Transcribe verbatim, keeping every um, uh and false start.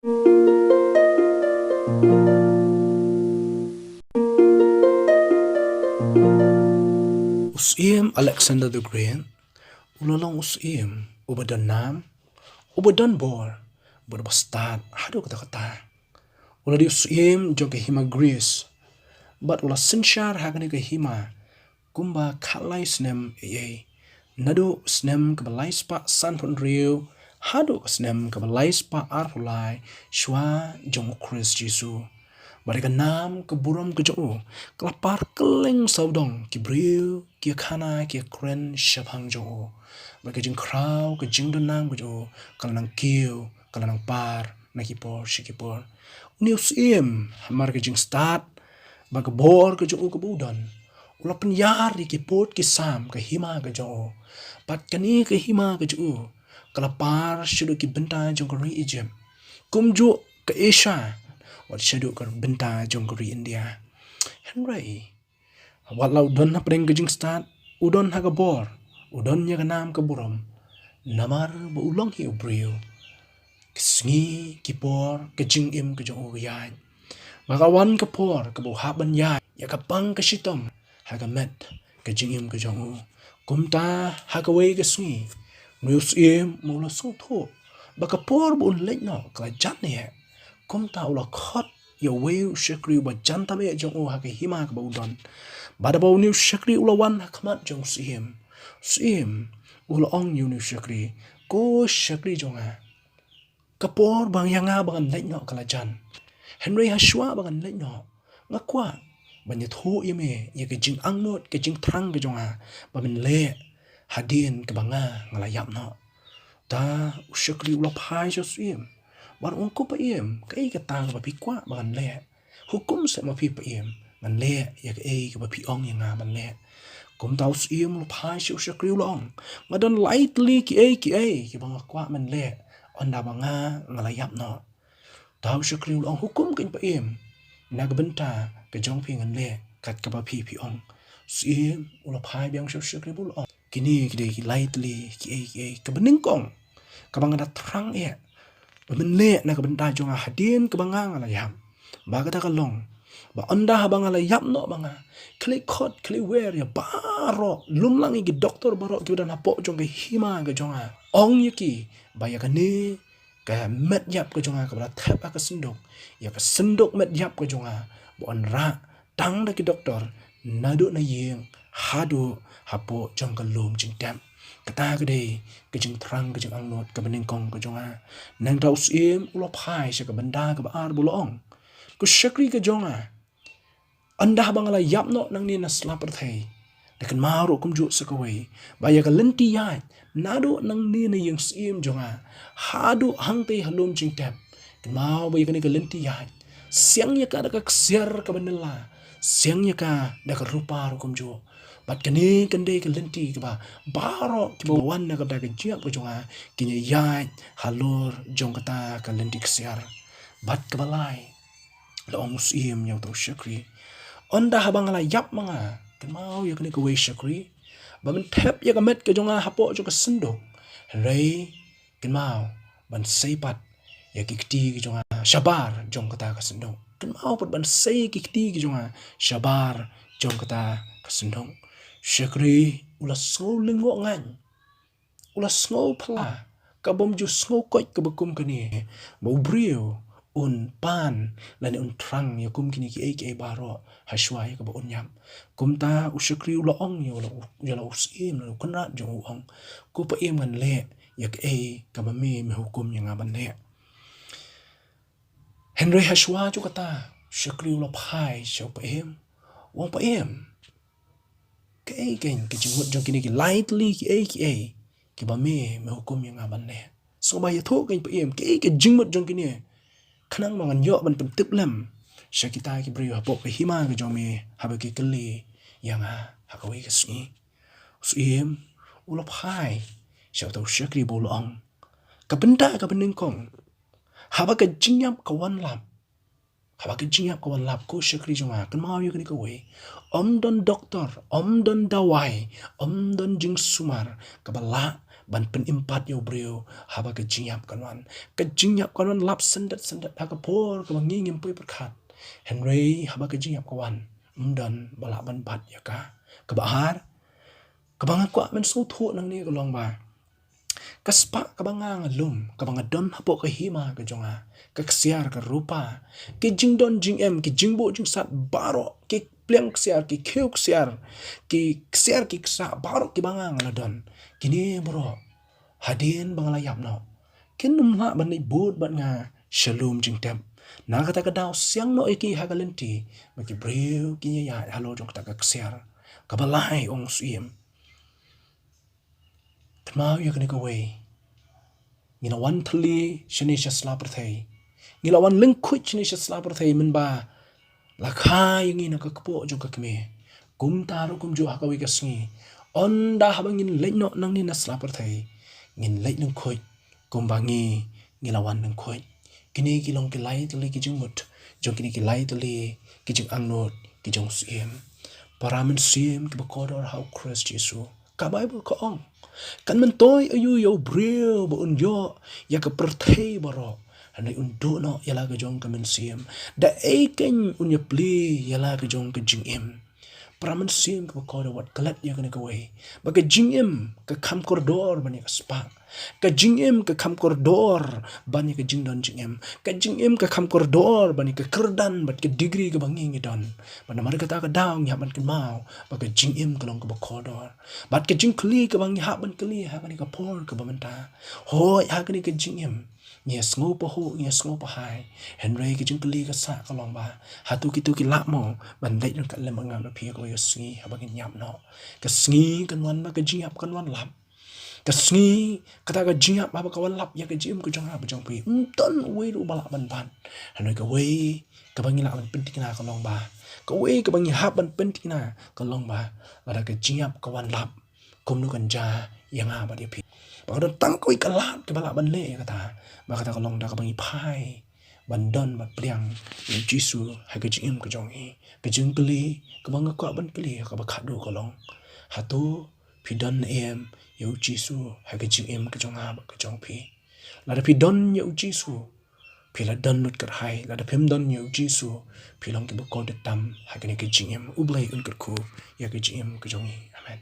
U Syiem Alexander the Great u la long u syiem uba don nam, uba don bor, bad uba stad haduh katta katta. U la dei u syiem jong ka hima Greece, bad u la synshar ha kane ka hima kumba khatlai snem ïa ïa. Naduh snem kaba lai spah sanphew hynriew haduh ka snem kaba lai spah arphew lai shwa jong u Khrist Jisu. Bad ka nam ka burom ka jong u ka la par kylleng sawdong ki briew, ki khana, ki kren shaphang jong u. Bad ka jingkhraw, ka jingdonnam ka jong u ka la nang kiew, ka la nang par na ki por sha ki por. Une u syiem, hamar ka jingstad bad ka bor ka jong u kaba u don, u la pynïar ïa ki pud ki sam ka hima ka jong u. Bad kane ka hima ka jong u ka la par shaduh ki bynta jong ka ri Egypt, kumjuh ka Asia, wat shaduh ka bynta jong ka ri India. Hynrei wat la u don hapdeng ka jingstad, u don ha ka bor, u don ïa ka nam ka burom, namar ba u long hi u briew, ki sngi ki por ka jingim ka jong u ka ïaid. Ba ka wan ka por kaba u hap ban ïaid ïa ka pang ka shitom ha ka met ka jingim ka jong u. Kumta ha kawei ka sngi, une u syiem ma u la sngewthuh ba ka por ba un leit noh ka la jan eh. Kumta u la khot ïa uwei u shakri uba jan tam eh jong u ha ka hima kaba u don. Bad haba une u shakri u la wan ha khmat jong u syiem, u syiem u la ong ïa une u shakri, "Ko shakri jong nga, ka por ba ïa nga ba ngan leit noh ka la jan. Hynrei hashwa ba ngan leit noh, nga kwah ban ïathuh ïa me ïa ka jingangnud, ka jingthrang ka jong nga ba men leh hadien kaba nga, nga la ïap noh." Ta u shakri u la phai sha u syiem bad u ong, "Ko paiem, kaei kata kaba phi kwah ba ngan leh? Hukum seh ma phi paiem, ngan leh ïa kaei kaba phi ong ïa nga ban leh." Kumta u syiem u la phai sha u shakri u la ong, "Nga don lai tylli kiei kiei kiba nga kwah men leh ynda ba nga, nga la ïap noh." Ta u shakri u la ong, "Hukum kein paiem, na ka bynta ka jong phi ngan leh kat kaba phi phi ong." U syiem u la phai biang sha u shakri bad u la ong, "Kine ki dei ki lai tylli kiei kiei kaba nyngkong kaba nga da thrang eh ba men leh na ka bynta jong nga hadien kaba nga, nga la ïap. Ba kata ka long ba ynda haba nga la ïap noh ba nga, khlieh khot khlieh wer ïa baroh, lum lang ïa ki doktor baroh kiba don hapoh jong ka hima ka jong nga, ong ïa ki ba ïa kane ka met ïap ka jong nga kaba la thep ha ka synduk, ïa ka synduk met ïap ka jong nga ba yn rah tang da ki doktor naduh na ïing haduh hapoh jong ka lum jingtep. Kata ka dei ka jingthrang, ka jingangnud kaba nyngkong ka jong nga." Nangta u syiem u la phai sha ka bynta kaba ar bad u la ong, "Ko shakri ka jong nga, ynda haba nga la ïap noh nangne na sla pyrthei, da kynmaw ruh kumjuh sa kawei ba ïa ka lynti ïaid naduh nangne na ïing syiem jong nga haduh hangtei ha lum jingtep, kynmaw ba ïa kane ka lynti ïaid, siang ïa ka da ka ksiar kaba nylla, siang ïa ka da ka rupa ruh kumjuh. Bad kane kan dei ka lynti kaba baroh kiba wan na ka bynta ka jingïap ka jong nga kin ïaid halor jong kata ka lynti ksiar." Bad kaba lai, la ong u syiem ïa uta u shakri, "Ynda haba nga la ïap ma nga, kynmaw ïa kane kawei shakri, ba men thep ïa ka met ka jong nga hapoh jong ka synduk, hynrei kynmaw ban sei pat ïa ki kti ki jong nga shabar jong kata ka synduk. Kynmaw pat ban sei ïa ki kti ki jong nga shabar jong kata ka synduk." Shakri u la sngew lyngngoh ngan, u la sngew phylla, ka bym ju sngew koit kaba kum kane, ba u briew un pan lane un thrang ïa kum kine kiei kiei baroh hashwa ïa kaba un ïap. Kumta u shakri u la ong ïa u la u, ïa la u syiem lane u kynrad jong u, u ong, "Ko paiem, ngan leh ïa kaei kaba me me hukum ïa nga ban leh." Hynrei hashwa jong kata, u shakri u la phai sha u paiem, u ong, "Paiem, kaei kein ka jingmut jong kine ki lai tylli kiei kiei kiba me me hukum ïa nga ban leh? Sngewbha ïathuh kein paiem, kaei ka jingmut jong kine, khnang ba ngan ïoh ban pyntip lem sha kita ki briew hapoh ka hima ka jong me haba ki kylli ïa nga ha kawei ka sngi." U syiem u la phai sha uta u shakri bad u la ong, "Ka bynta kaba nyngkong, haba ka jingïap ka wan lap, haba ka jingïap ka wan lap, ko shakri jong nga, kynmaw ïa kane kawei, ym don doktor, ym don dawai, ym don jingsumar kaba lah ban pynim pat ïa u briew haba ka jingïap kan wan. Ka jingïap kan wan lap syndet syndet ha ka por kaba ngi ngim poi pyrkhat. Hynrei haba ka jingïap ka wan, ym don ba lah ban bat ïa ka. Kaba ar, kaba nga kwah ban sngewthuh nangne ka long ba ka spah kaba nga nga lum, kaba nga don hapoh ka hima ka jong nga, ka ksiar, ka rupa, ki jingdon jingem, ki jingbuh jingsat baroh, ki pliang ksiar, ki khiew ksiar, ki ksiar ki ksah baroh kiba nga nga la don. Kine baroh, hadien ba nga la ïap noh, kin ym lah ban leit bud bad nga sha lum jingtep. Na kata ka daw siang noh ïa ki ha ka lynti, ba ki briew kin ïaid halor jong kata ka ksiar. Kaba lai, ong u syiem. Kynmaw ïa kane kawei. Ngi la wan thylli shane sha sla pyrthei. Ngi la wan lyngkhuid shane sha sla pyrthei mynba la kha ïa ngi na ka kpoh jong ka kmie. Kumta ruh kumjuh ha kawei ka sngi, ynda haba ngin leit noh nangne na sla pyrthei, ngin leit lyngkhuid kumba ngi, ngi la wan lyngkhuid. Kine ki long ki lai tylli ki jingmut jong kine ki lai tylli ki jingangnud ki jong u syiem. Para mynsiem kiba kordor ha u Khrist Jisu, ka Baibl ka ong, kan myntoi aïu ïa u briew ba un ïoh ïa ka pyrthei baroh, hynrei un duh noh ïa la ka jong ka mynsiem? Da ei keiñ un ïaplie ïa la ka jong ka jingim? Para mynsiem kiba kordor, wat klet ïa kane kawei, ba ka jingim ka kham kordor ban ïa ka spah. Ka jingim ka kham kordor ban ïa ka jingdon jingem. Ka jingim ka kham kordor ban ïa ka kyrdan bad ka degree kaba ngi ngi don. Bad namar kata ka daw ngi hap ban kynmaw ba ka jingim ka long kaba kordor. Bad ka jingkylli kaba ngi hap ban kylli ha kane ka por kaba mynta, hooid, ha kane ka jingim ngi ïa sngew pahuh, ngi ïa sngew pahai. Hynrei ka jingkylli ka sah ka long ba, hato kito ki lah mo ban leit ryngkat lem bad nga bad phi ha kawei ka sngi haba ngin ïap noh? Ka sngi kan wan ba ka jingïap kan wan lap. Ka sngi, kata ka jingïap haba ka wan lap ïa ka jingim ka jong nga bad jong phi, ym don uwei ruh ba lah ban bat. Hynrei kawei kaba ngi lah ban pynthikna ka long ba, kawei kaba ngi hap ban pynthikna ka long ba, lada ka jingïap ka wan lap, kumno kan jia ïa nga bad ïa phi? Ba ka don tang kawei ka lad kaba lah ban leh ïa kata. Ba kata ka long da kaba ngi phai ban don bad pdiang ïa u Jisu ha ka jingim ka jong ngi. Ka jingkylli kaba nga kwah ban kylli ha kaba khatduh ka long, hato phi don ne em ïa u Jisu ha ka jingim ka jong nga bad ka jong phi? Lada phi don ïa u Jisu, phi la don lut kyrhai. Lada phim don ïa u Jisu, phi long kiba kordor tam ha kane ka jingim. U Blei un kyrkhu ïa ka jingim ka jong ngi. Amen.